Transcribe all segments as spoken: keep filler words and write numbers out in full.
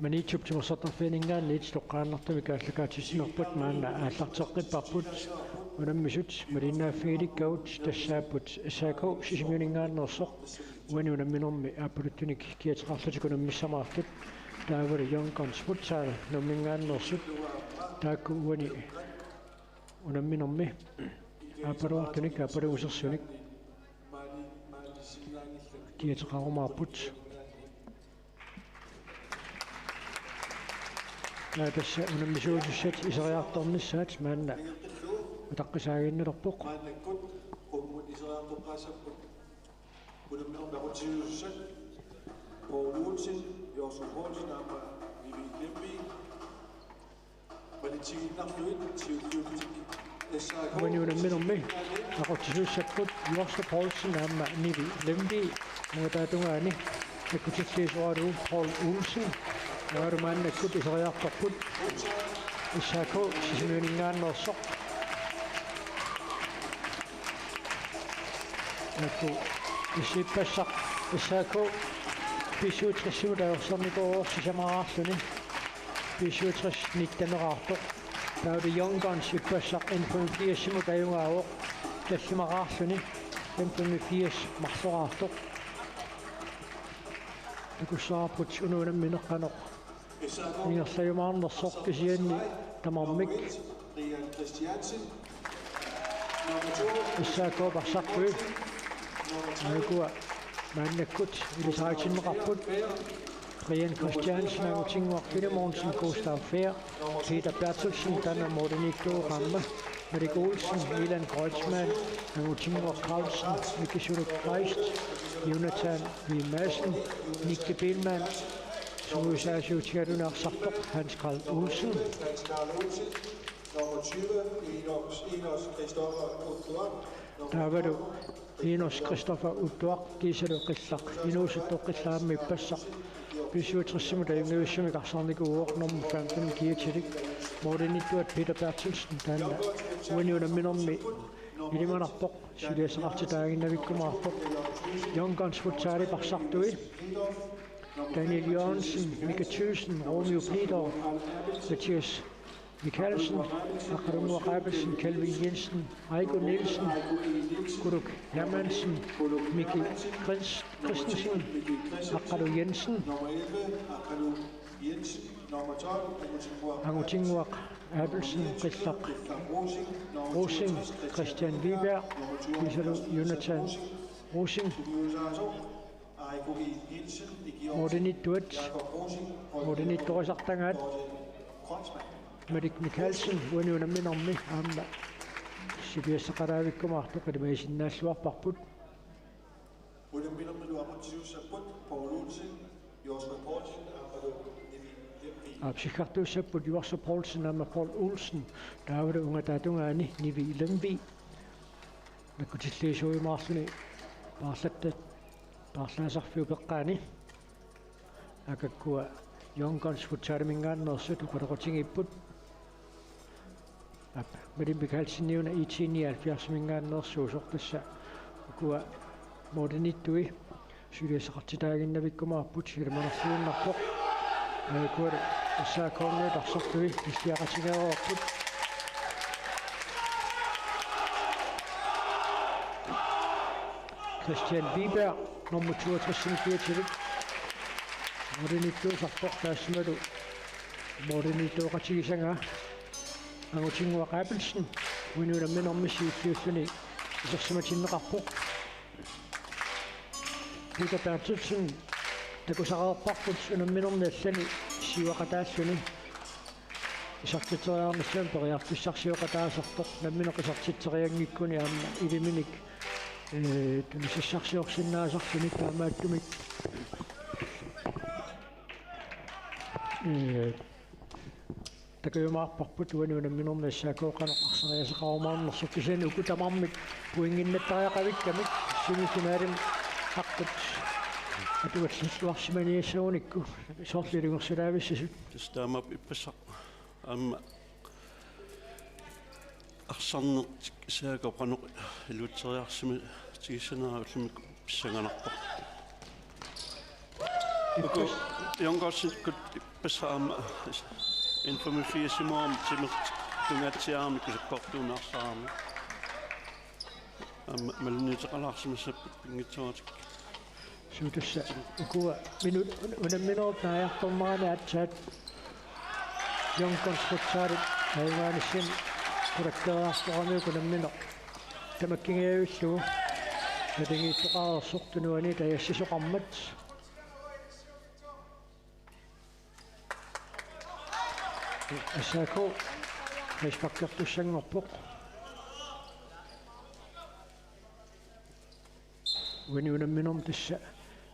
Maniitsup timersortarfianinngaanniit toqqaannartumik aallakaatitsinerput maanna aallarteqqipparput. Unammisut malinnaaffigilikkagut tassaapput S A K Sisimiuninngaanneersoq uani unamminermi aappaluttunik kiateqarlutik unammissamaartut, taavalu Young Guns Futsal Nuumminngaanneersut, taakku uani unamminermi aappaluartunik aappaluusersunik kiateqarumaarput. Aa, tassa unammisuusussat iseriartornissaat maanna utaqqisaaginnarpoq. Unamminermi aqutsisuusussat Paul Olsen, Josef Poulsen aamma Nivi Lemvig. Malitsigiinnarlugu siulliutik S A K. Uani unamminermi aqutsisuussapput Josef Poulsen aamma Nivi Lemvig, ungataata tungaani takkutilliisoralugu Paul Olsen. Taavalu maannakkut iseriartorput S A K Sisimiuninngaanneersoq. Naku issippassaaq S A K B syvogtres-imut ajorsarnikuuvoq sisamaraarluni. B syvogtres nitten-eraartoq. Taavalu Young Guns ippassaq N femogfirs-imut ajugaavoq tallimaraarluni. N femogfirs marloraartoq. Takussavarput una unammineq qanoq ingerlajumaarnersoq, kisianni tamarmik S A K parsartui. Ukua maannakkut ilisaritinneqarput: Brian Christiansen, Angutinnguaq Filemonsen, Gustav Fehr, Peter Berthelsen, taanna målimiittuuvoq aamma, Malik Olsen, Milan Kreutzmann, Angutinnguaq Carlsen, Miki Suluk Kleist, Jonathan V. Madsen, Nicky Biilmann, sungiusaasiutigaluni arsartoq Hans Carl Olsen. Taavalu Enos Christoffer Utuaq kiisalu qillaq inuusuttoq, qillaq aamma ippassaq B syvogtres-imut ajunngivissumik arsarnikuuvoq, nummer femten kiatilik. Målimiittuat Peter Berthelsen, taanna uani unamminermi ilimanarpoq, suliassaqartitaaginnavikkumaarpoq. Young Guns Futsali parsartui: Daniel Jørgensen, Mika Thyssen, Romeo Peter, Mathias Mikaelsen, Aqqalunnguaq Abelsen, Kelvin Jensen, Aiko Nielsen, Kuluk Hermansen, Miki Chris-, Christensen, Aqqalu Jensen, Angutinnguaq Abelsen, qillaq Rosing, Christian Wiberg, kiisalu Jonathan Rosing. Målimiittuat, målimiittorisartagaat Malik Mikaelsen uani unamminermi aamma suliassaqalaavikkumaartoq, ilimagisinnaalluarparput. Unamminermilu aqutsisuussapput Paul Olsen, Josef Poulsen aammalu Nivi Lemvig. Aap, siggartuussapput Josef Poulsen aamma Paul Olsen, taavalu ungataata tungaani Nivi Lemvig. Nakkutilliisuujumaarluni paarlatta-, paarlaasarfiup eqqaani. Aa, uku Young Guns Futsaliminngaanneersut oqaloqatigiipput. Aap, Malik Mikaelsen-iuna I T nioghalvfjerds-iminngaanneersuusoq, tassa ukua målimiittui suliassaqartitaaginnavikkumaarput, ilimanarluinnarpoq. Aa, ukua S A K-miut arsartui issiaqatigeereerput. Christian Wiberg, nummer toogtres-imut kiatilik, målimiittuusarpoq, taassumalu målimiittooqatigisagaa Angutinnguaq Abelsen uani unamminermi siulliulluni isersimatinneqarpoq. Peter Berthelsen takusareerparput unamminermi allani siuaqataalluni. Isertitseriarnissamut periarfissarsioqataasartoq, nammineq isertitserianngikkuni aamma iliminik, ee, tunisassarsiorsinnaasarluni, taamaattumik, ee, takujumaarparput uani unamminermi S A K qanoq arsariaaseqarumaarnersoq, kisianni uku tamarmik pointinnattariaqavikkamik semifinalimut aqqut atugallalluarsimaniassagunikku, soorlu ilungersunaavissuusut. Tassa taamaappoq ippassaq aamma arsarnertik S A K qanoq iluatseriarsimatigissagaanera ullumikkut pissanganarpoq. Ippas-, Junkers-ikkut ippassaq aamma N femogfirs-imut timertungaatsiarami sakkortuumik arsarami. Aamma malunniuteqalaarsimassapput pinngitsooratik. Suu, tassa ukua minut unamminerup naajartornerani aatsaat Junkers Futsalit ajugaanissani qulakkeeriartoramiuk unammineq tamakkingajavillugu naligiittoqareersoq tunuaniit ajassisoqarmat. S A K frisparkertussanngorpoq. Uani unamminermi tassa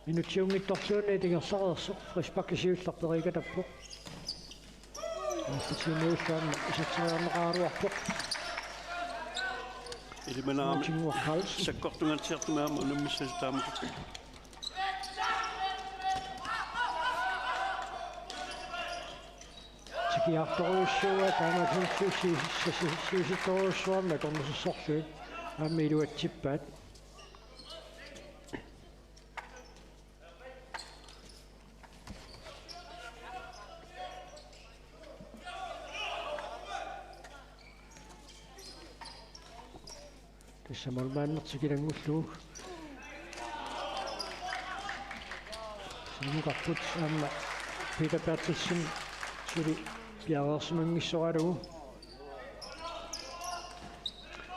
minutsiunngitsorluunniit ingerlareersoq, frisparki siulleq periikatappoq. Aallartiinnarlugu aamma iserteriarneqaraluarpoq. Ilimanarami Martin Carlsen. Sakkortungaatsiartumik aamma unammissasoq taamakkua. Tikiartorujussuuaat taamaasilluni siusi-, siusi-, siusittorujussuarmik akornusersorlugit aamma iluatsippaat. Tassa målmandertik ilanngullugu. Siumukarput aamma Peter Berthelsen suli piareersimanngissoralugu.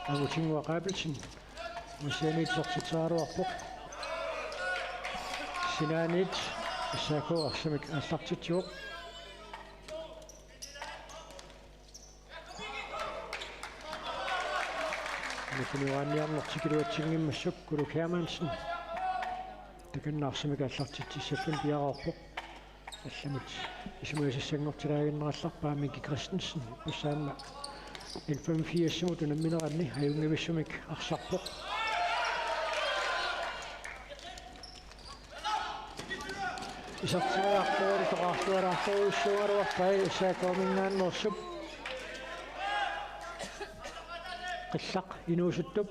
Angutinnguaq Abelsen. Usianiit isertitseraluarpoq. Sinaaniit S A K arsamik aallartitsivoq. Nukuniuaanniarnertik iluatsinngimmassuk Kuluk Hermansen. Takanna arsamik aallartitsissalluni piareerpoq. Allamut isumagisassanngortilaaginnarallarpaa Miki Christensen. Ippassaq aamma N femogfirs-imut unammineranni ajunngivissumik arsarpoq. Isertitseriartorlutik toqarlualaartorujussuugaluarpai S A K-minngaanneersup. Qillaq inuusuttup.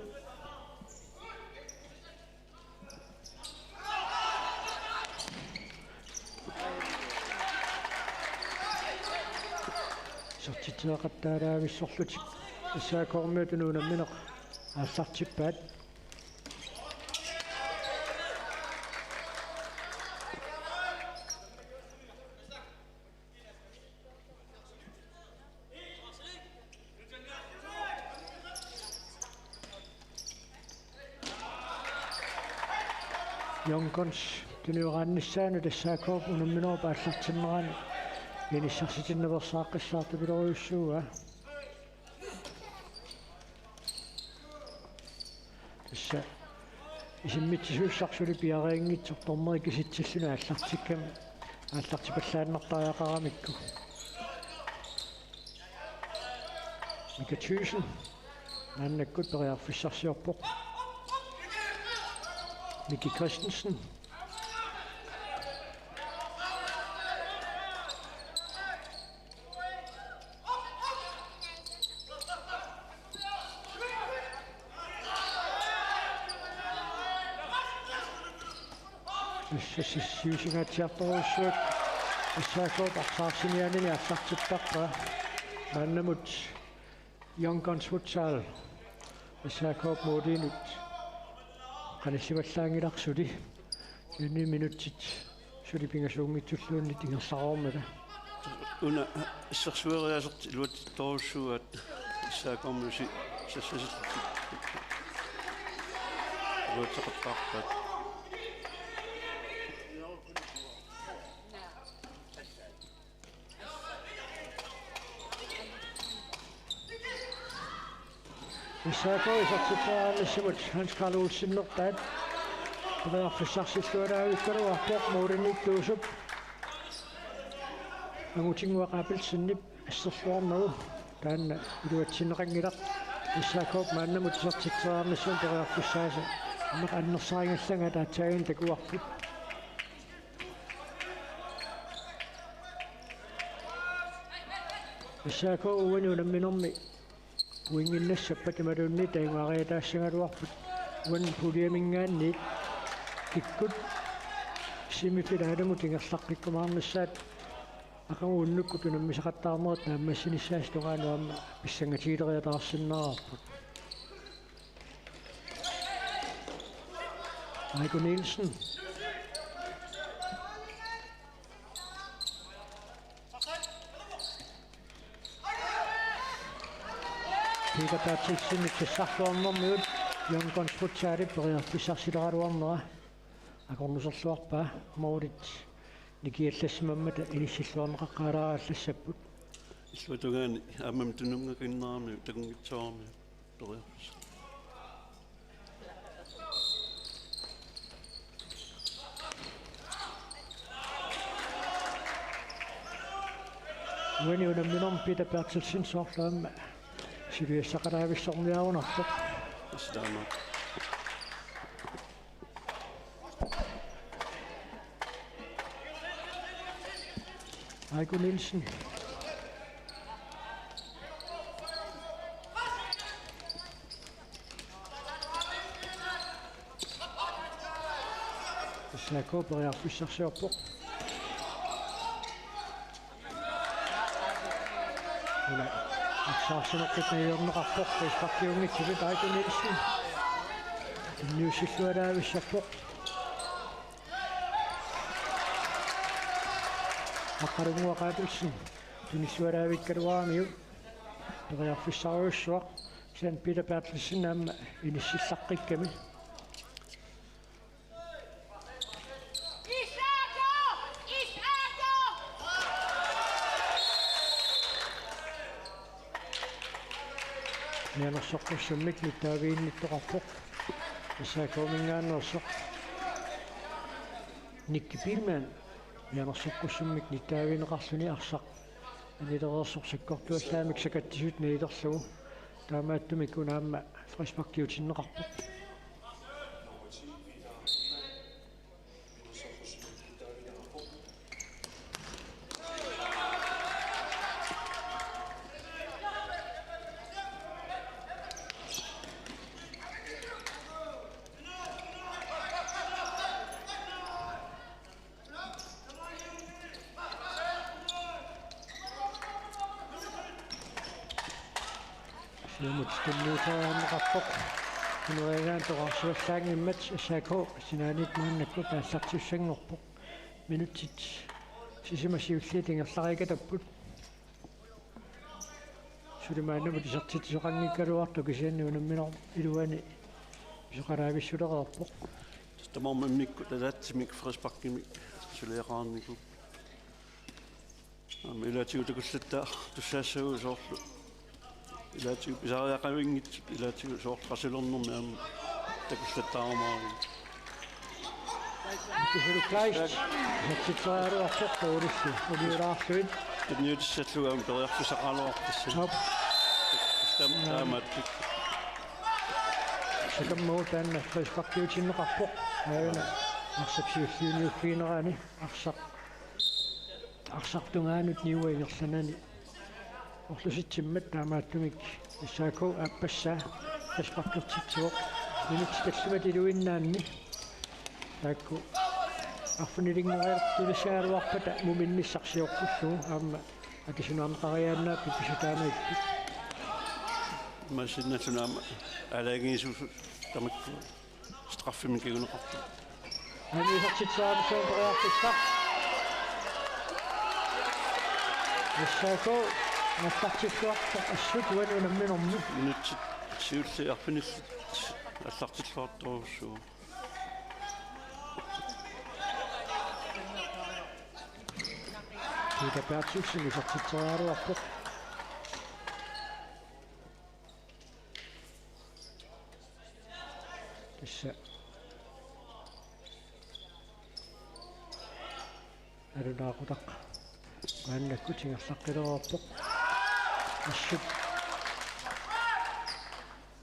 Isertitseqattaalaavissorlutik S A K-miutut unammineq aallartippaat. Junkers tunioraanissaanut S A K-p unamminerup aallartinnerani inissarsitinnaveersaaqqissaartupilorujussuuaa. Tassa isimmitsisussaq suli piareerinngitsoq dommeri kisitsilluni aallartikkami aallartipallaannartariaqaramikku. Mika Thyssen maannakkut periarfissarsiorpoq. Miki Christensen. Siusingaatsiartorujussuit S A K-p arsaarsiniaanini aallartipparpaa. Maannamut Young Guns Futsal S A K-p målinut qanillivallaanngilarput suli. Kisianni minutsit suli pingasuunngitsulluunniit ingerlareermata. Una assersueriaasertik iluatsittorujussuuaat S A K-mi usi sassasillugit. Iluatseqattaarpaat. S A K isertitseriaannissamut Hans Karl Olsenertaat periarfissarsilluaraavikkaluarpoq, målimiittuusup Angutinnguaq Abelsenip asserluarnagu taanna iluatsinneqanngilaq. S A K-p maannamut isertitseriaannissamut periarfissaasa immaqa annersarigallannga ataatsaaginnaq takuarput. S A K uani unamminermi pointinnassappat imaluunniit taimariataassagaluarput uani puljeminngaanniit kikkut S Semifinalemi ingerlaqqikkumaarnissaat aqagu unnukkut unammisaqattaarnerat naammassinissaasi tungaanut aamma pissangatigileriataarsinnaavarput. Aiko Nielsen. Peter Berthelsen, sassarluarnermigut Young Guns Futsalip periarfissarsileraluarnera akornuserluarpaa, målit nikiallassimammata inissilluarneqaqqaalaarallassapput. Illuatungaani aammami tununngakinnerarmiut takunngitsooramiuk periarfissaq. Uani unamminermi Peter Berthelsen soorlu aamma siviassaqalaavissorniarunarpoq. Tassa taamaappoq. Aiko Nielsen. S A K periarfissarsiorpoq. Una arsaarsimaqqit najorneqarpoq, frisparkiunngitsumik Aiko Nielsen. Tunniussilluaraavissorpoq. Aqqalunnguaq Abelsen. Tunniussilluaraavikkaluaramiuk. Periarfissarujussuaq. Kisianni Peter Berthelsen aamma inissillaqqikkami. Mianersoqqussummik nittaaviginnittoqarpoq. S A K-minngaanneersoq. Nicky Biilmann. Mianersoqqussummik nittaavigineqarluni arsaq anilereersoq sakkortuallaamik sakatsisut nalilerlugu. Taamaattumik una aamma frisparkiutinneqarpoq. Siumut tunniuteriarneqarpoq. Tunniuteriarneqarpoq toqqarsuallaanngimmat S A K sinaaniit maannakkut aallartissanngorpoq. Minutsit sisamat siulliit ingerlariikatapput. Suli maannamut isertitsisoqanngikkaluartoq kisianni unamminerup iluani pisoqalaavissulereerpoq. Tamarmik immikkut ataatsimik frisparkimik suliaqarnikuupput. Aamma ilaatigut takullattaartussaassavagut soorlu. Ilaatigut pisariaqavinngitsut, ilaatigut soorlu qasulernermi aamma takullattaarumaarput. Mikkel Kleist, isertitseriaraluarpoq Paulus, uniulaarluit. Tunniutissallugu aamma periarfissaqaraluarpoq tassani. Aap. Tam-, taamaattut. Sakammagu taanna frisparkiutinneqarpoq. Aajuna arsap siulliuniuffiginerani arsaq. Arsartungaanut niua ingerlanani orlusitsimmat taamaattumik S A K aappassaa frisparkertitsivoq. Minutsit tallimat iluinnaanni. Taakku arfinilinngoriartulissigaluarpata muminnissarsiorpullugu aamma atisunaarneqariaannaapput pisutaanngitsut. Massinnassunaama alagiisusu tamakku. Straffemik kinguneqarpoq. Aamma isertitseriaraluarpoq periarfissaq. S A K aallartilluarpoq assut uani unamminermi. Minutsit siulliit arfinillit aallartilluartorujussuuvoq. Peter Berthelsen isertitseriaraluarpoq. Tassa Alunaaqutaq maannakkut ingerlaqqilereerpoq. Assut.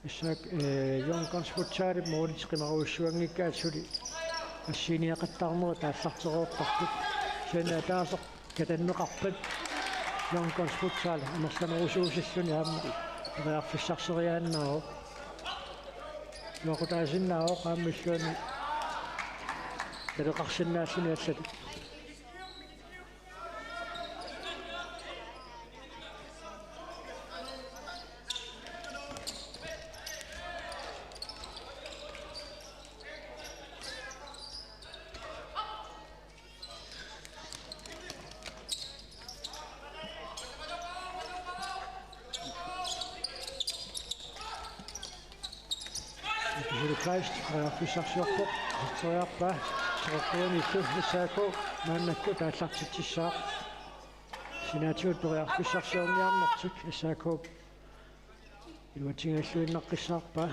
Issaak, eh, Young Guns Futsalip målit qimarujussuanngikkaat suli assiiniaqattaarnerit aallartereertarput. Kisianni ataaseq katanneqarpat Young Guns Futsal amerlanerusuusilluni aamma periarfissarseriaannaavoq. Iluaqutaasinnaavoq aamma illuanni Naleqarsinnaalluni allatut. Peter Kleist, periarfissarsiorpoq, iserteriarpaa, Teqeqquaniillu, S A K maannakkut aallartitsissaaq. Sinaatigut periarfissarsiorniarnertik S A K iluatsinngilluinnaqqissaarpaa.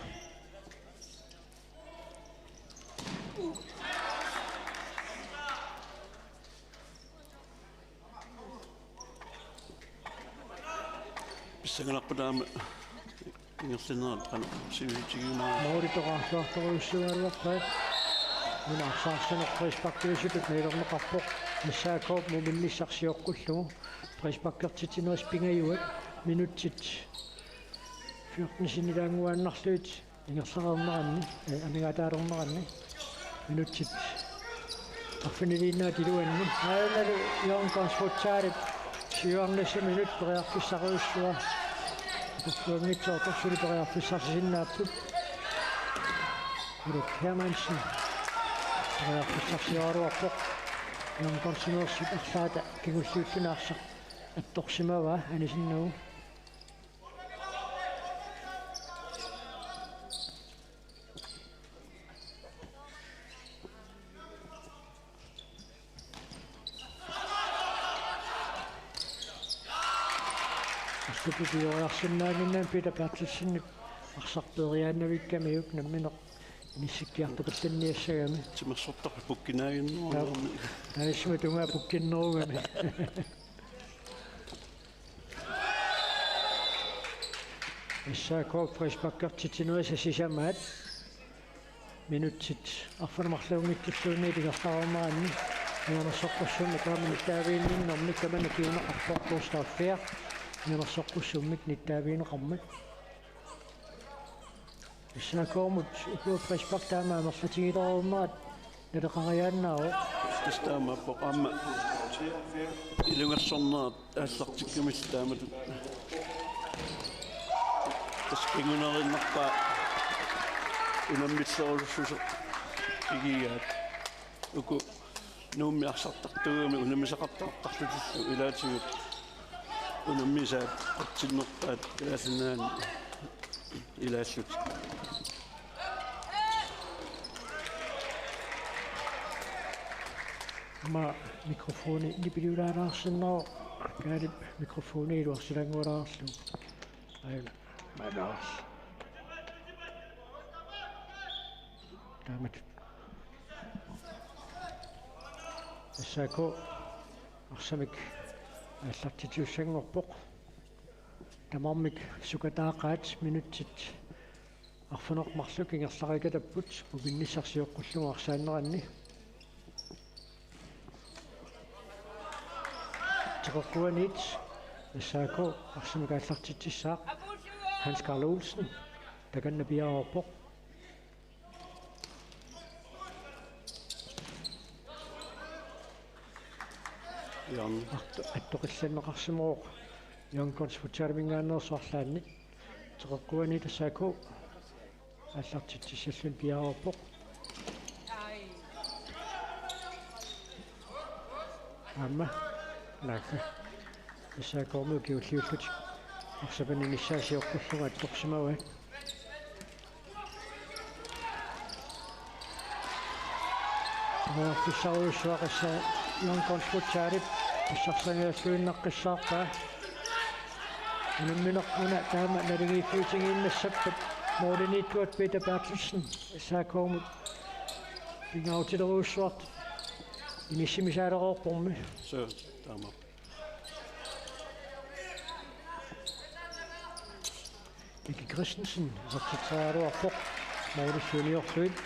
Pissanganarpoq taama ingerlanerat qanoq sivisutigiumaarnersoq. Mooritoqarluartorujussuugaluarpaa. Una arsaarsineq frisparkiusutut nalilerneqarpoq. S A K-p muminnissaq sioqqullugu. Frisparkertitsinerit pingajuat. Minutsit fjorten sinnilaannguaannarlugit ingerlareerneranni, eh, amigaataalerneranni. Minutsit arfiniliinnaat iluanni. Aajuna Jørgen Konsfutsaarip siuarnissaq minut periarfissarujussuaq. Uanngitsoortoq suli periarfissarsisinnaappoq. Ulrik Hermansen periarfissarsioraluarpoq. Jørgen Konsimeersut arlaata kingulliulluni arsaq attorsimavaa anisinnagu. Assutut pioriarsinnaannginnami Peter Berthelsenip arsaq peeriaannavikkamiuk nammineq inissikkiartupallanniassagami. Timersortarpoq pukkinaaginnerugaluarami. Taava. Taava issuma tungaa pukkinnerugami. S A K frisparkertitsinerisa sisamaat. Minutsit arfineq-marluunngikkulluunniit ingerlareerneranni. Mianersoqqussummik taama nittaaviginninnermi tamanna kinguneqarpoq Gustav Fehr. Mianersoqqussummik nittaavigineqarmat. S A K-mut uku frispark taama amerlatigilereernerat naleqariaannaavoq. Tassa taamaappoq aamma ilungersornerat aallartikkamillu taamatut. Tassa kinguneriinnarpaa unammillerusussuseq pigigaat. Uku Nuummi arsartartuugami unammisaqartartarlutillu ilaatigut unammisaat qatsinnerpaat Kalaallit Nunaanni ilaallutik. Aamma mikrofoni nipiliulaalaarsinnaavoq, Kaalip mikrofoni iluarsilaanngualaarlugu. Aajuna. Maannaavoq. Taamatut. S A K arsamik aallartitsisussanngorpoq. Tamarmik sukataaqaat minutsit arfineq-marluk ingerlariikatapput muminnissaq sioqqullugu arsaanneranni. Teqeqquaniit S A K arsamik aallartitsissaaq. Hans Karl Olsen takanna piareerpoq. Jørgen. Atto-, attoqillanneqarsimavoq Jørgen Konsfutsaariminngaanneersoq arlaanni. Teqeqquaniit S A K aallartitsissalluni piareerpoq. Aamma naagga S A K-miut kingulliullutik arsap aninissaa sioqqullugu attorsimavaat. Periarfissarujussuaq S A K-p Jørgen Konsfutsaarip pissarsianngilluinnaqqissaarpaa. Unammineq una taama naligiiffiutigiinnassappat mooliniittuat Peter Berthelsen S A K-mut pingaarutilerujussuartut inissimisaalereerpormi. Suu, taama. Miki Christensen isertitseriaraluarpoq moolillu uniorlugit.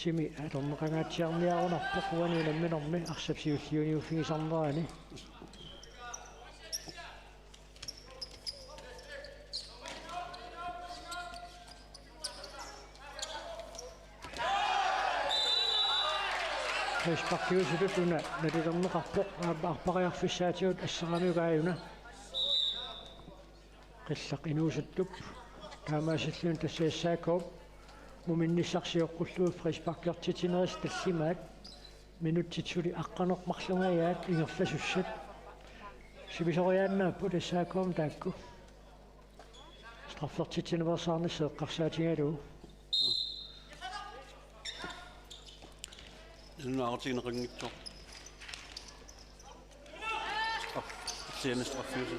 T Timi atorneqangaatsiarniarunarpoq uani unamminermi arsap siulliuniuffigisarnerani. Frisparkiusutut una nalilerneqarpoq, aamma arpariarfissaatigut asseramiuk aajuna. Qillaq inuusuttup taamaasilluni tassa S A K-p muminnissaq sioqqullugu frisparkertitsinerit tallimaat. Minutsit suli aqqaneq-marlungajaat ingerlasussat. Sivisoriaannaapput S A K-mi taakku. Straffertitsinersaarnissaq eqqarsaatigalugu. Nunaqartigineqanngitsoq. Straf. Siani straffiusi.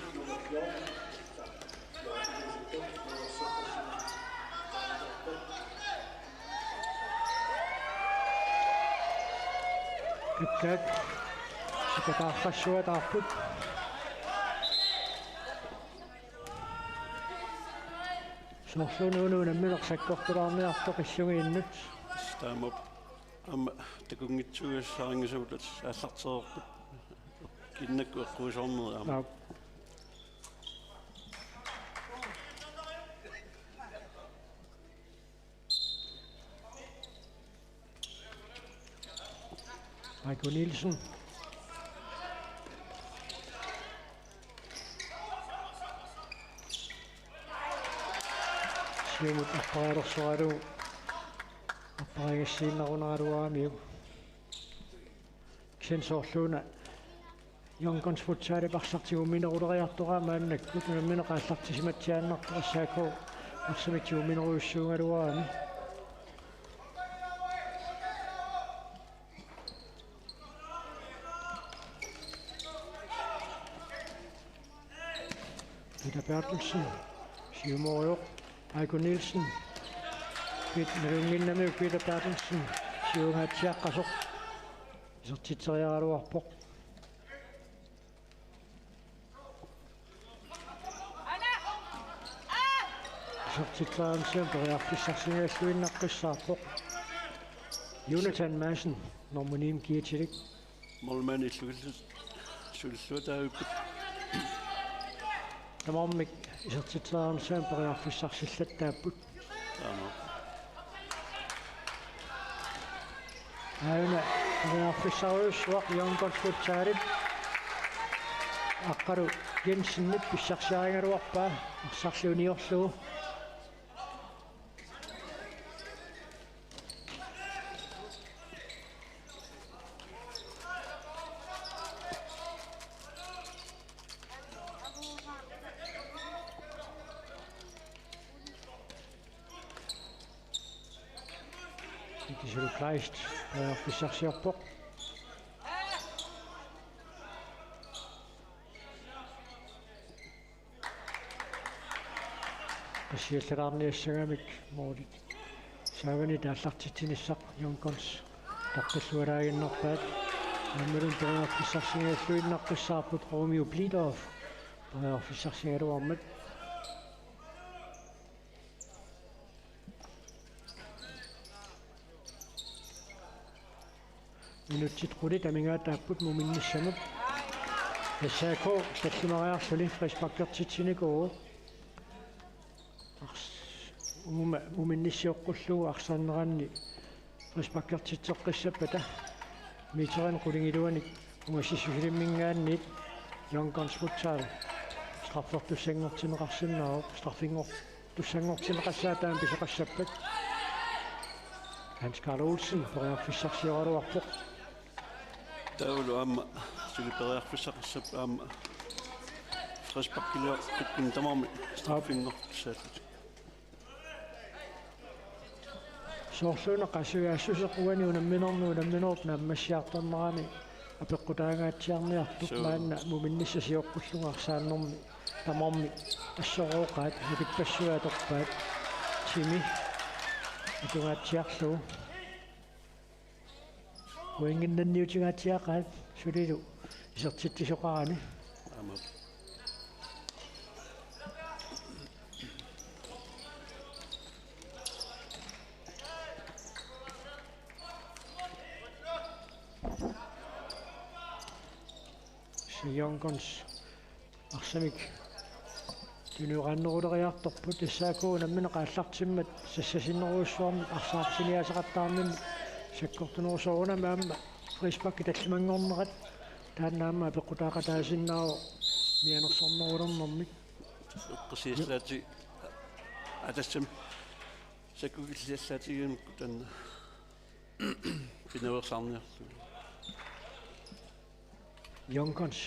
Kikkaak. Sikataarfassuataarput. Soorluuna unammineq sakkortulaarniartoq illugiinnut. Taamap. Aamma takunngitsuugassarinngisavut aallartereerput. Kinnakkut eqquisoornerit aamma. Aap. Aiko Nielsen. Siumut arparialersoralugu arparigassiinnarunaraluaramiuk. Kisianni soorluuna Young Guns Futsalip arsaq tigummineruleriartoq aamma maannakkut unammineq aallartisimatsiaannartoq S A K arsamik tigumminerujussuugaluarami. Peter Berthelsen, siumoorujoq, Aiko Nielsen, Pit-, nalunnginnamiuk Peter Berthelsen, siungaatsiaqqasoq, isertitseriaraluarpoq. Isertitseriarnissaq periarfissarsigalluinnaqqissaarpoq. Jonathan Madsen, nummer ni-mik kiatilik. Målmandi illugillu sulilluataavipput. Tamarmik isertitseriarnissaat periarfissarsillattaapput. Aana. Aana periarfissarujussuaq Young Guns Futsalip. Aqqalu Jensenip pissarsiarigaluarpaa arsarli uniorlugu. Kikisulu Kleist, øh, pissarsiorpoq. Qassiallalaarniassagamik målit saavani aallartitsinissaq Young Guns taqqillualaaginnarpaat. Aammalumi periarfissarsigalluinnaqqissaarput Romeo Blidorf periarfissarsigaluarmat. Minutsit qulit amigaataapput muminnissamut. S A K tallimariarluni frisparkertitsinikuuvoq. Ars-, uuma muminnissioqqullugu arsarneranni frisparkertitseqqissappata meterinik qulingiluanik ungasissusilimminngaanniit Young Guns Futsal straffertussanngortinneqarsinnaavoq, straffinngortussanngortinneqassaataat pisoqassappat. Hans Karl Olsen periarfissarsioraluarpoq. Taavalu aamma suli periarfissaqassappat aamma frisparkiliortukkut tamarmik straffinngortussaallutik. Soorluuna qasujaassuseq uani unamminermi unamminerup naammassiartornerani apeqqutaangaatsiarniartoq. Suu. Maanna muminnissaq sioqqullugu arsaannermi tamarmik assorooqaat, nukippassuit atorpaat, timi atungaatsiarlugu. Pointinnanniutingaatsiaqaat sulilu isertitsisoqarani. Aamma. Young Guns arsamik tunioraanneruleriartorput, S A K nammineq aallartimmat sassasinnerujussuarmik arsaartiniaaseqattaarnermik sakkortunerusooq, una aamma frisparki tallimanngornerat taanna aamma apeqqutaaqataasinnaavoq mianersornerulernermik. Eqqissillaatit atassami sakkukilliallaatigigamikku taanna pinaveersaarniarlugu. Young Guns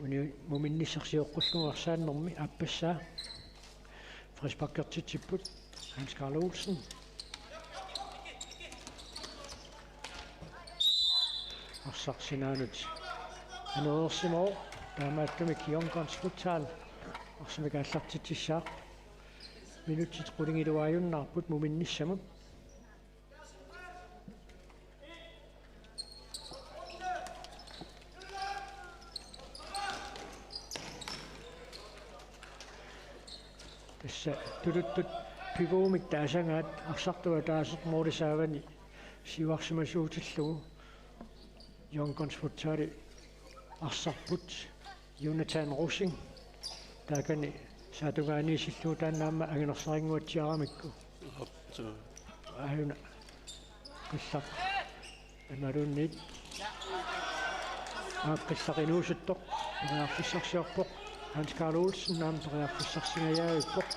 uni-, muminnissaq sioqqullugu arsaannermi aappassaa. Frisparkertitsipput Hans Karl Olsen. Arsaq sinaanut anereersimavoq, taamaattumik Young Guns Futsal arsamik aallartitsissaaq. Minutsit qulingiluaajunnaarput muminnissamut. Tassa tuluttut pivuumik taasagaat arsartup ataaseq moolisaavani siuarsimasuutillugu. Young Guns Futsali arsarput Jonathan Rosing taakani saatungaaniisillugu taanna aamma anginersarinnguatsiaramikku. Aap, suu. Aajuna qillaq imaluunniit, aap, qillaq inuusuttoq periarfissarsiorpoq. Hans Karl Olsen aamma periarfissarsingajavippoq.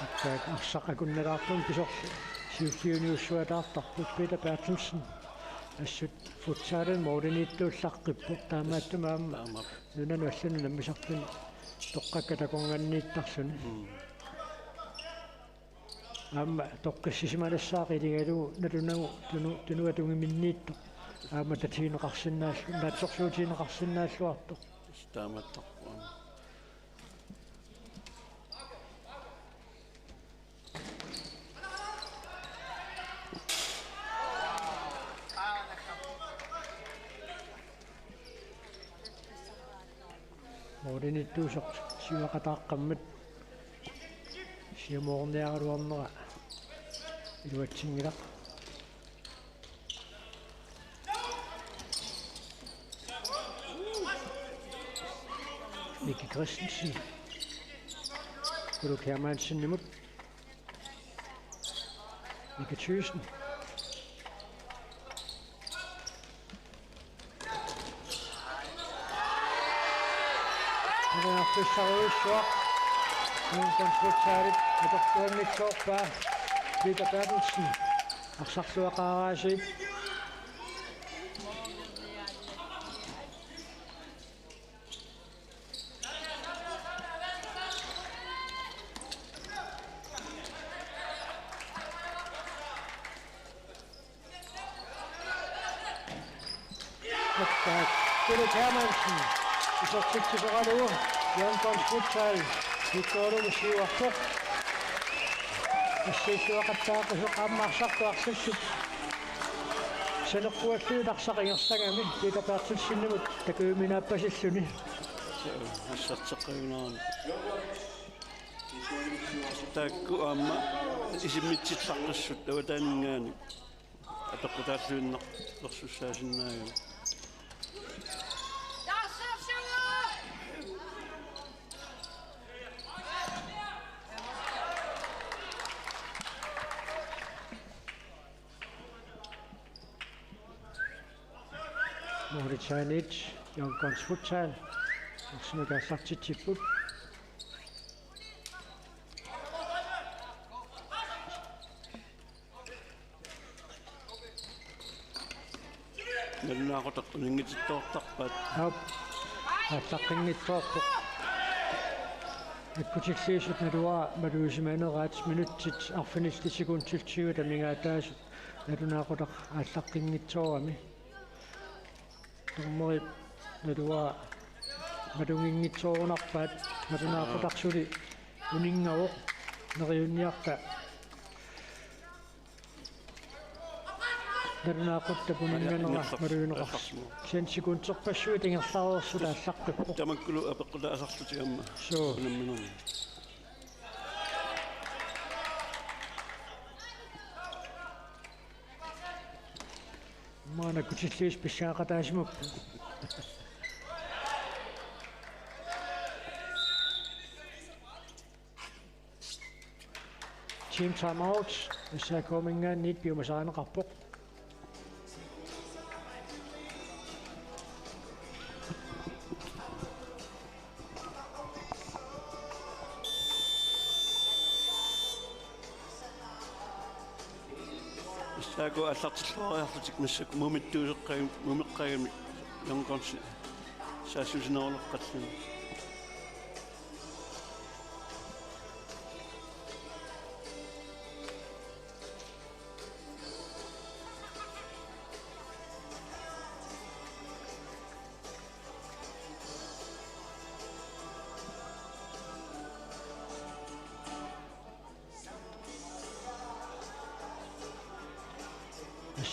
Attack arsaq akunnalaartumik pisorli siulliuniussuataartarput. Peter Berthelsen assut futsalimi mooliniittuullaqqippoq, taamaattumik aamma nunanut allanut nammineq toqqakka takornanniittarluni. Mm. Aamma toqqissisimanassaaq iligalugu nalunagu tunu-, tunua tungiminniittoq. Aamma tatigineqarsinnaallu-, naatsorsuutigineqarsinnaalluartoq. Taamaattarpoq aamma. Mooliniittuusoq siuaqataaqqammat siumoorniaraluarnera iluatsinngilaq. Miki Christensen. Kuluk Hermansenimut. Mika Thyssen. Periarfissarujussuaq. Ungdomsfutsalit atortuanngitsoorpaa. Peter Berthelsen. Arsarluaqaaraasiit. Attack. Philip Hermansen. Isertitsisoralugu Young Guns Futsal. Sikkoorlugu siuarpoq. Assiilluaqattaaqisoq aamma arsartuarsussut. Saneqqualluit arsaq ingerlagami Peter Berthelsenimut takujuminaappasilluni. Asserteqqajunaarami. Taakku aamma isimmitsillaqqissut avataaninngaanniit apeqqutaalluinnartorsussaasinnaagami. Moritz Heinrich, Young Guns Futsal, arsamik aallartitsipput. Nalunaaqutaq uninngitittoortarpaat. Aap. Aallaqqinngitsoorpoq. Akkutilliisut naluara malugisimagakku minutsit arfinillit sekundit tyve amigaataasut nalunaaqutaq aallaqqinngitsoorami. Dommerit naluara maluginnginngitsoorunarpaat, nalunaaqutaq suli uninngavoq, neriunniarta. Talunaaqutaq puninnganera malugineqarsimavoq. Kisianni sekunderpassuit ingerlareersut aallaqqippoq. Tamakkulu apeqqutaasarlutik aamma. Suu. Unamminermi. Maanna kutillugit pissanganaqataasimapput. Team timeout, S A K-minngaanniit piumasarineqarpoq. S A K aallartilluariarlutik massakkut mumittuuseqqagamik, mumeqqagamik Young Gunsi saassussineruleqqalluni.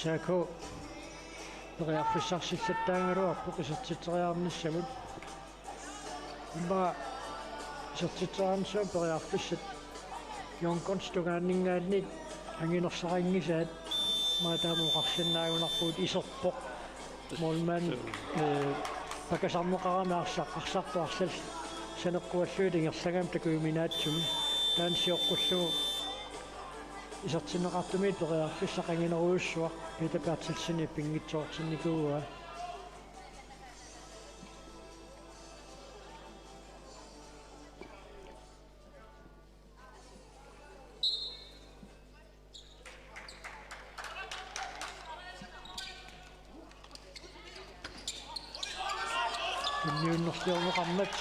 S A K periarfissarsillattaagaluarpoq isertitseriarnissamut. Immaqa isertitseriarnissamut periarfissat Young Guns tungaanninngaanniit anginersaqanngisaat, immaqa taama oqarsinnaagunarpugut. Iserpoq. Målmand, øh, pakasarneqarami arsaq, arsartoq arlallit saneqquallugit ingerlagami takujuminaatsumik. Taanna sioqqullugu isertinneqartumiit periarfissaq anginerujussuaq Peter Berthelsenip pinngitsoortinnikuuaa. Tunniunnerliorneqarmat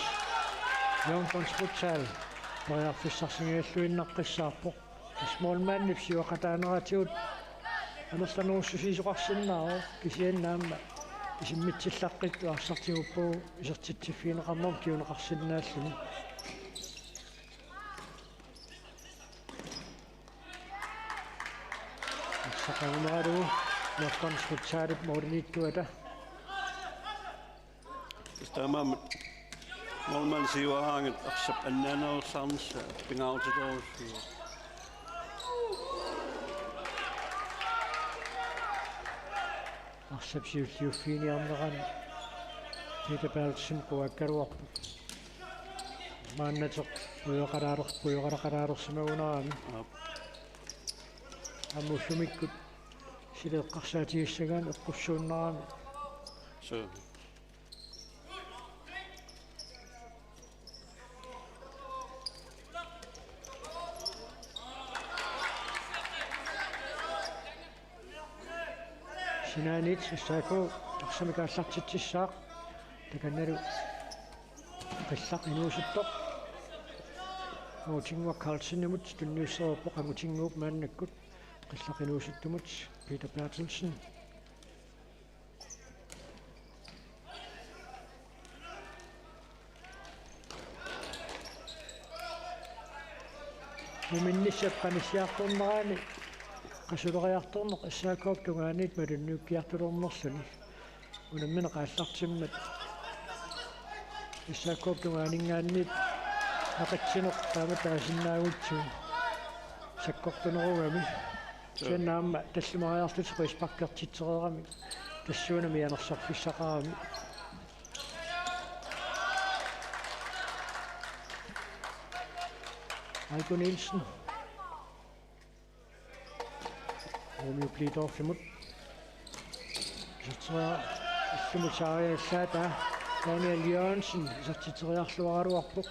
Young Guns Futsal periarfissarsingajalluinnaqqissaarpoq. Tassa målmandip siuaqataaneratigut amerlanerussusiisoqarsinnaavoq, kisianni aamma isimmitsillaqqittoq arsaq tiguppagu isertitsiffigineqarnermut kinguneqarsinnaalluni. Arsaq angumeralugu Young Guns Futsalip målimiittuata. Taamaammat målmand siuaraangat arsap annaanerusaarnissaa pingaaruteqarussuuvoq. Arsap siulliuffiginiarnerani Peter Berthelsen quakkaluarpoq. Maannateq pujoqalaaler-, pujoqalaqalaalersimagunarami. Aap. Aamma ullumikkut sileqqarsaatigissagaanni eqqussuunnarami. Suu. Sinaaniit S A K arsamik aallartitsissaaq. Takannalu qillaq inuusuttoq Angutinnguaq Carlsenimut tunniussereerpoq, Angutinnguup maannakkut qillaq inuusuttumut Peter Berthelsen. Muminnissap qanissiartornerani qasuleriartorneq S A K-p tungaaniit malunniukkiartulernerluni. Unammineq aallartimmat S A K-p tungaaninngaanniit naqitsineq taama taasinnaagutsigu sakkortunerugami. Kisianni aamma tallimariarlutik frisparkertitsereeramik tassuuna mianersorfissaqarami. Aiko Nielsen. Romeo Blidorfimut. Isertitseriarluni saariallaata Daniel Jørgensen isertitseriarluaraluarpoq.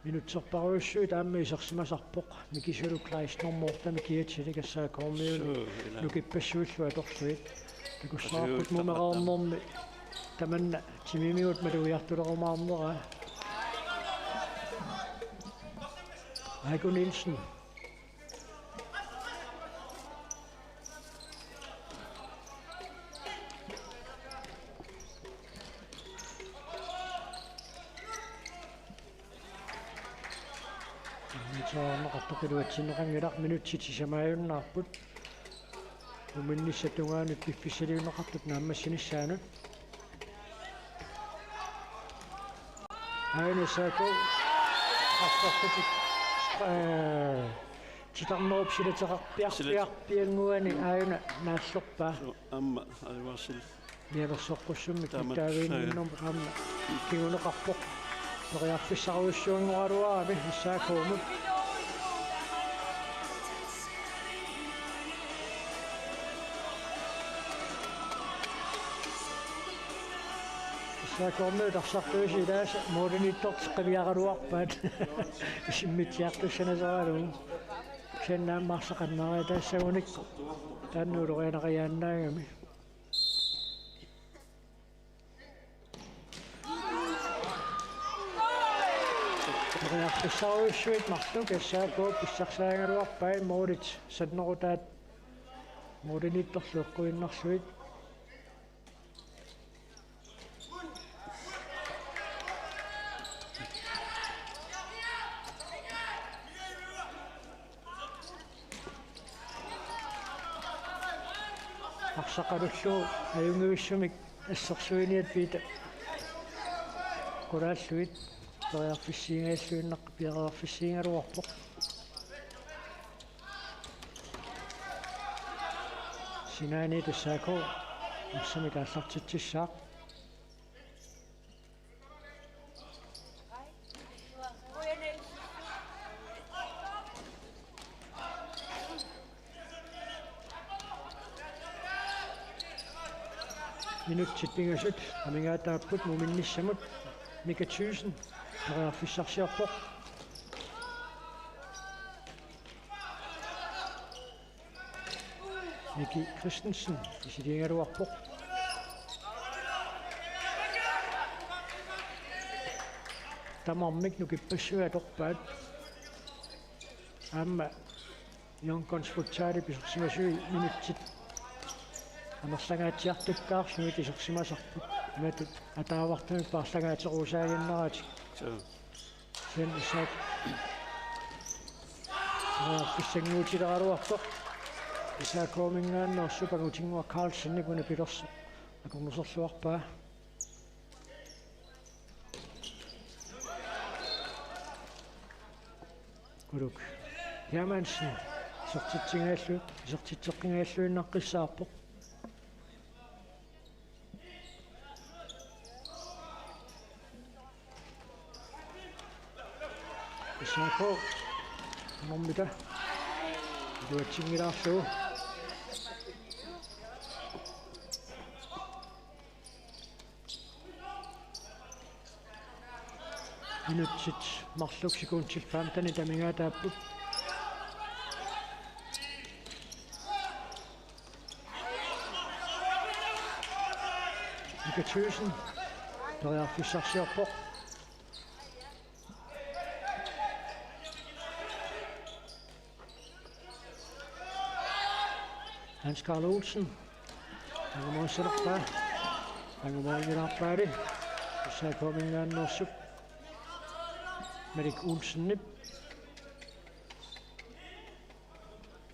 Minutserparujussuit aamma isersimasarpoq. Mikisuluk Kleistnermut aamma kiatsilik S A K-kormiuni. Suu, ila. Nukippassuillu atorlugit. Takussavarput mumereernermi tamanna timimigut malugiartulerumaarnera. Aiko Nielsen. Artoq iluatsinneqanngilaq, minutsit sisamaajunnaarput. Muminnissap tungaanut piffissaliunneqartut naammassinissaanut. Aajuna S A K. Artorlutik. Ee, titarnerup silateqarpiarpiarpiannguani aajuna naallerpaa. Aamma ajuarsil. Nialersoqqussummik taamak nittaaviinninnermut aamma kinguneqarpoq. Periarfissarujussuanngoraluarami S A K-mut. S A K-miut arsartuisi ilaasa målimiittortik qiviaraluarpaat. Isimmitsiartussanasaralugu. Kisianni aamma arsaq annaariataassagunikku taanna ulorianariaannaagami. Periarfissarujussuit marluk S A K pissarsaagaluarpai, målit sannerutaat målimiittorlu eqquinnarlugit. Arsaqarluni ajunngivissumik assersuiniat Piita qulaallugit periarfissiingajalluinnaq-, periarfissiigaluarpoq. Sinaaniit S A K arsamik aallartitsissaaq. Minutsit pingasut amigaataapput Muminnissamut. Mika Thyssen periarfissarsiorpoq. Miki Christensen isiliigaluarpoq. Tamarmik nukippassuit atorpaat. Aamma Young Guns Futsalip isersimasui minutsit amerlangaatsiartukkaarlugit isersimasarput. Imatut ataavartumik paarlangaateruusaaginnaratik. Suu. Kisianni S A K. Aa, pissanguutileraluartoq. S A K-minngaanneersup Angutinnguaq Carlsenip una pilersoq akornuserluarpaa. Uluk Hermansen isertitsingaallu-, isertitseqqingaalluinnaqqissaarpoq. S A K normita iluatsinngilaarlugu. Minutsit marluk sekundit femtenit amigaataapput. Mika Thyssen periarfissarsiorpoq. Hans Karl Olsen. Angumoorsilerpaa. Angumoorsilerpaali. S A K-minngaanneersup Malik Olsenip.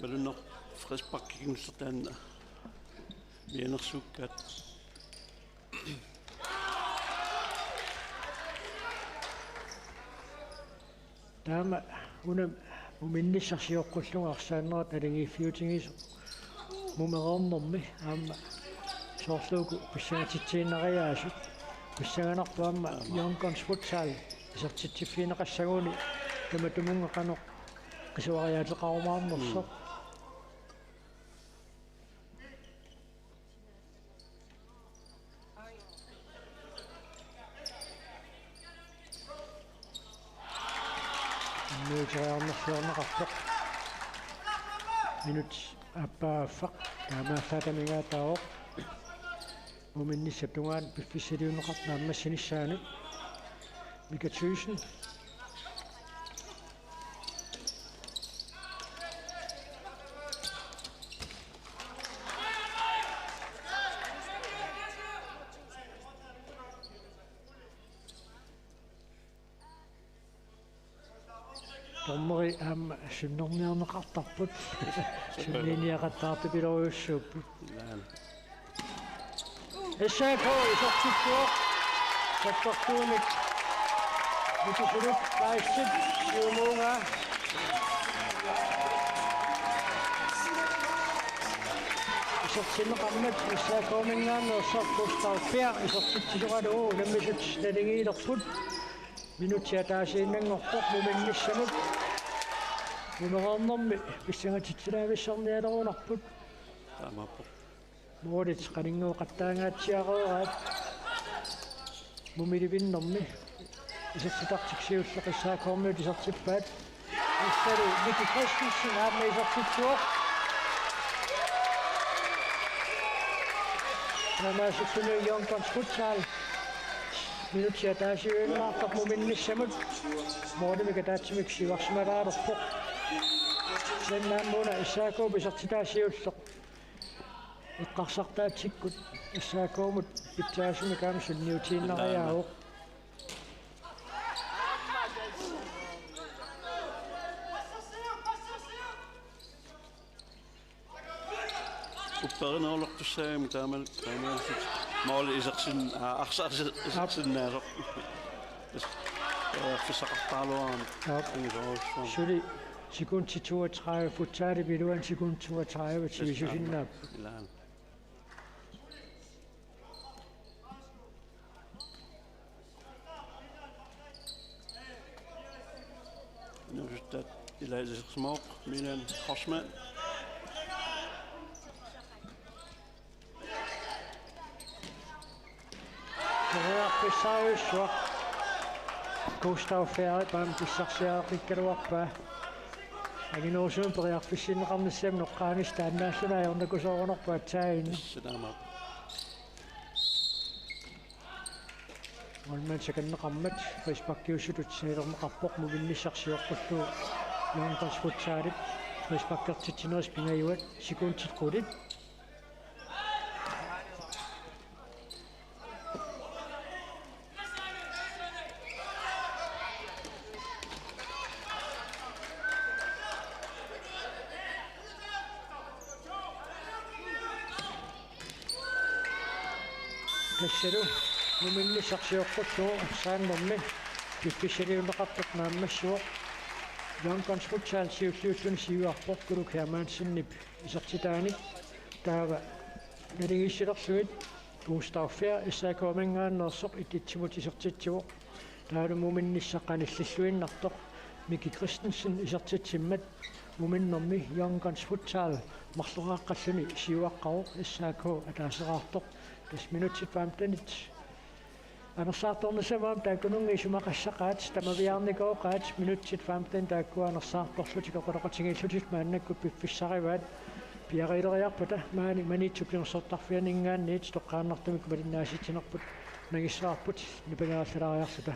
Malunnaq frispark kingullertaanna mianersuukkaat. Taama una Muminnissaq sioqqullugu arsaannerat naligiiffiutigisoq mumereernermi aamma soorlu uku pissangatitsinnaariaasut. Pissanganarpoq aamma Young Guns Futsal isertitsiffigineqassaguni tamatumunnga qanoq qisuariaateqarumaarnersoq. Unnuuteriarnerluarneqarpoq. Minut aappaa affaq. Taamaallaat amigaataavoq. Muminnissap tungaanut piffissaliunneqartoq naammassinissaanut. Mika Thyssen. Dommeri aamma sunnerniarneqartarput. Sunniiniaqattaartupilorujussuupput. Naamik. S A K isertittuuvoq. Sakkortuumik Miki Suluk Kleistit siumuungaa. Isertinneqarmat S A K-minngaanneersoq Gustav Bjerg isertitsisoralugu unammisut naligiilerput. Minutsit ataasiinnanngorpoq muminnissamut. Mumereernermi pissangatitsilaavissornialerunarput. Taamaappoq. Målit qaninngooqattaangaatsiareeraat. Mumilivinnermi isertitartik siulleq S A K-miut isertippaat. Issalu Miki Christensen aamma isertittuuvoq. Taamaasilluni Young Guns Futsal minutsit ataasiinnanngorpoq muminnissamut. Målimik ataatsimik siuarsimalaalerpoq. Kisianni aamma una S A K-p isertitaa siulleq eqqarsartaatsikkut S A K-mut pitsaasumik aamma sunniutiinnariaavoq. Upperinerulertussaagami taama-, taamaalillutik måli isersin-, aa, arsaq iser-, isersinnaasoq. Periarfissaqartaraluarami. Aap. Angisoorujussuarmik. Suli sekundi toogtredive, futsalip iluani sekundi toogtredive, sivisusinnaapput. Ilaana. Inuusuttat ila isersimavoq Milan Forsman. Periarfissaajussuaq. Gustav Færip aamma pissarsiareqqikkaluarpaa. Anginerusumik periarfissinneqarnissamut noqqaanissaq taannaalluni ajornakusoorunarpoq aatsaat. Tassa taamaappoq. Målmandip sakanneqarmat frisparkiussutut sanilerneqarpoq, muminnissaq sioqqullugu Young Guns Futsalip frisparkertitsinerisa pingajuat, sekundit qulit. Tassalu muminnissaq sioqqullugu saannermi piffissaliunneqartoq naammassivoq. Young Guns Futsal siulliulluni siuarpoq Kuluk Hermansenip isertitaanik. Taava naligiissilerlugit Gustav Fær S A K-minngaanneersoq et-etsimut isertitsivoq. Taavalu muminnissaq qanillilluinnartoq Miki Christensen isertitsimmat muminnermi Young Guns Futsal marloraaqqalluni siuaqqavoq, S A K ataaseraartoq. Tassa minutsit femtenit anersaartornissamut aamma taakkununnga isumaqassaqaat, tamaviaarnikooqaat, minutsit femten taakkua anersaartorlutik oqaloqatigiillutik maannakkut piffissarivaat. Piareeriarpata maani Maniitsup pingaarnersortarfianinngaanniit toqqaannartumik malinnaasitsinerput nangissavarput, nipangerallalaariarluta.